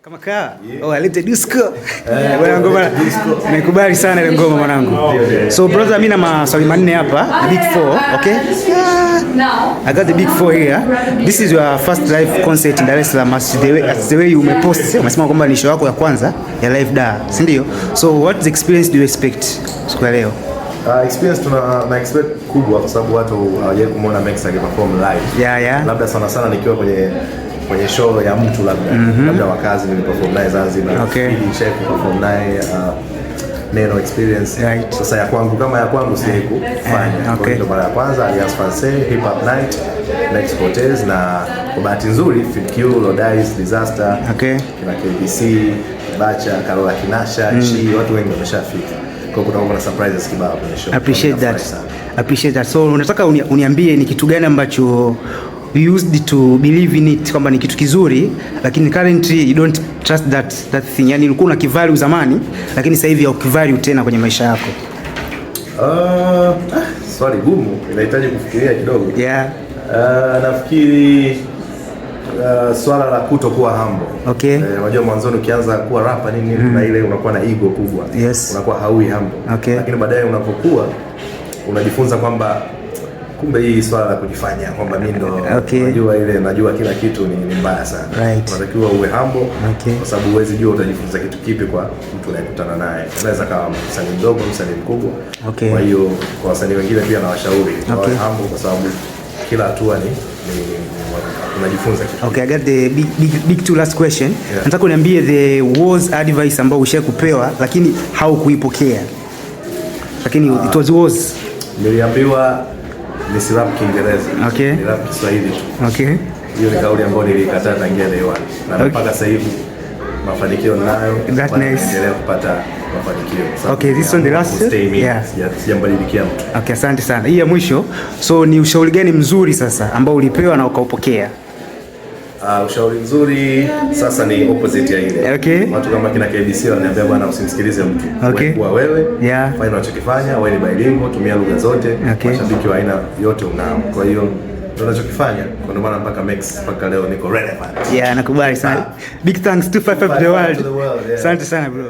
Kama kaa. Oh, alete disco. Bwana, ngoma nakubali sana ile ngoma, mwanangu. So brother, mimi na maswali manne hapa, the big four, okay? Yeah. I got the big four here. This is your first live concert in Dar es Salaam, as the way you umepost, umesema kwamba ni show yako ya kwanza ya live Dar, si ndio? So what the experience do you expect siku ya leo? Experience tuna na expect kubwa kwa sababu watu hawajawahi kumuona Mex akiperform live. Labda sana sana nikiwa kwenye show ya mtu labda wakazi niliperform naye Zanzibar. Ili nishawahi kuperform naye Neno Experience. Sasa ya kwangu, kama ya kwangu, sijawahi kufanya. Kwa hiyo ndo mara ya kwanza Alliance Francaise Hip Hop Night, Mex Cortez, na kwa bahati nzuri Fid Q, Lodice, Disaster, kina KBC, Bacha, Carola Kinasha, Chi, watu wengi wameshafika. Kwa hiyo kutakuwa kuna surprises kibao kwenye show. Appreciate that. Nafurahi sana. Appreciate that. So unataka uniambie ni kitu gani ambacho you used to believe in it kwamba ni kitu kizuri, lakini currently you don't trust that thing. Yani ulikuwa unakivalue zamani, lakini sasa hivi haukivalue tena kwenye maisha yako. Swali gumu, inahitaji kufikiria kidogo. Nafikiri swala la kutokuwa humble. Eh, unajua mwanzoni ukianza kuwa rapper nini, kuna ile unakuwa na ego kubwa. Unakuwa haui humble. Lakini baadaye unapokuwa unajifunza kwamba kumbe hii swala la kujifanya kwamba mimi ndo najua ile najua kila kitu ni mbaya sana. Unatakiwa uwe humble kwa sababu huwezi jua utajifunza kitu kipi kwa mtu unayekutana naye. Unaweza kawa msanii mdogo, msanii mkubwa. Kwa hiyo kwa wasanii wengine pia nawashauri wawe humble kwa sababu kila hatua ni unajifunza kitu. Okay, I got the big, big, big two last question. Yeah. Nataka uniambie the worst advice ambao ushawahi kupewa lakini haukuipokea. Lakini it was worse. Niliambiwa nisirap Kiingereza. Nirap Kiswahili tu. Hiyo ni kauli ambayo nilikataa tangia day one. Na mpaka sasa hivi mafanikio ninayo. That's Bado nice. naendelea kupata mafanikio. Sababu Okay, this one the last? stay me. Yeah. Sijambadilikia mtu. Okay, asante sana. Hii ya mwisho. So ni ushauri gani mzuri sasa ambao ulipewa na ukaupokea? Ushauri mzuri sasa ni opposite ya ile. Watu kama kina KBC wananiambia, "Bwana, usimsikilize mtu." Wewe kuwa wewe, fanya unachokifanya, wewe ni bilingual, tumia lugha zote, mashabiki wa aina yote unao. Kwa hiyo ndio unachokifanya, kwa ndio maana mpaka Mex mpaka leo niko relevant. Yeah, nakubali sana. Big thanks to 55 to the world. To the world, yeah. Asante sana, bro.